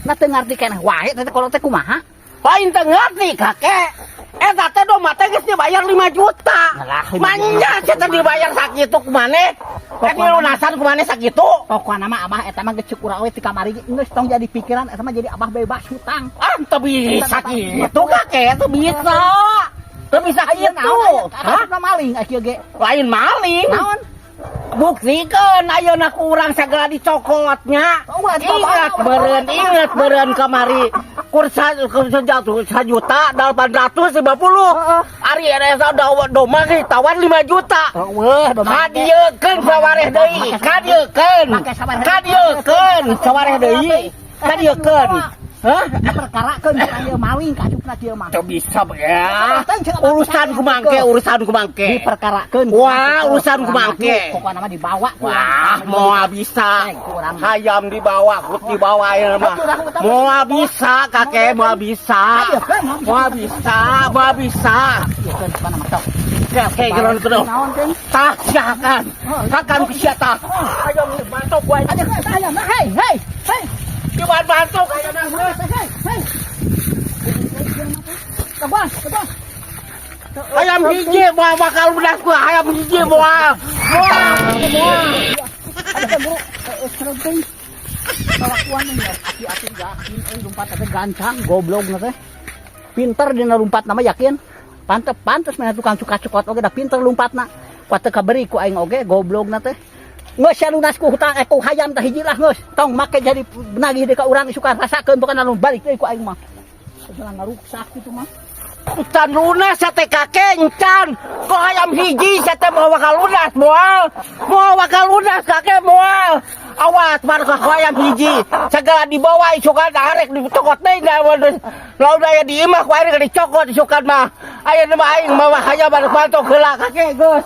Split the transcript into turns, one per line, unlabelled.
Nah, teu ngarti keneh wae teh kolot teh kumaha?
Lain teu ngerti, Kakek. Eta teh domba teh geus dibayar 5 juta.
Lah, 5
Manya
juta.
sia teh dibayar sakitu ku maneh? Eh, dilunasan ku maneh sakitu?
Pokokna mah Abah eta mah geus ceuk urang we ti kamari geus tong jadi pikiran, eta mah jadi Abah bebas hutang.
Ah, teu bisa kitu, Kakek, teu bisa. Teu bisa
Ayeuna
kitu.
naon?
Hah?
Hah? Maling kieu ge.
Lain maling.
Naon?
Buktikan ayeuna ku urang segala dicokotnya.
Oh, ulah dibawa.
Ingat beureun, ingat beureun kamari. Kursa kursa jatuh 1.850.000. Ari eta domba geus tawar 5 juta.
Weuh, domba.
Kadiekeun sawareh deui, kadiekeun.
Make sawareh.
Kadiekeun sawareh deui. Kadiekeun. Hah?
Perkarakeun ieu maling kasupna kieu mah.
Teu bisa ya. Urusan ku mangke, urusan ku mangke.
Diperkarakeun.
Wah, urusan ku mangke.
Pokokna mah dibawa ku urang.
Wah, moal bisa. Hayam dibawa, kut dibawa ya mah. Moal bisa, Kakek, moal bisa. Moal bisa, moal bisa.
Kadiekeun pokokna mah sok.
Kakek geron terus.
Naon teh?
Tah, siakan. Kakan ku sia tah. Hayam bantu wae.
Aja ayam, hei, hei, hei.
Coba bantu hayam.
Hei, hei. Teguan, teguan.
Hayam hiji moal bakal lunas ku hayam hiji moal. Moal, moal.
Ada kan buru, serem. Kalakuan nih ya, aki-aki yakin, euy, lumpat teh gancang, goblok na teh. Pinter dina lumpat nama yakin. Pantes pantes mah tukang cuka-cukot oge da pinter lumpatna. Kuat teu kaberi ku aing oge goblok na teh. Geus sia lunas ku hutang eh ku hayam teh hiji lah geus. Tong make jadi nagih deui ka urang, isukan rasakeun bukan anu balik deui ku aing mah. Jangan ngaruksak kitu mah.
Can lunas sate, Kakek, encan. Kok hayam hiji sate moal bakal lunas, moal. Moal bakal lunas, Kakek, moal. Awas marka hayam hiji. Segala dibawa isukan arek dicokot deui da. Lalu aya di imah ku aing dicokot isukan mah. Aya mah aing mawa hayam anu pantok heula, Kakek, geus.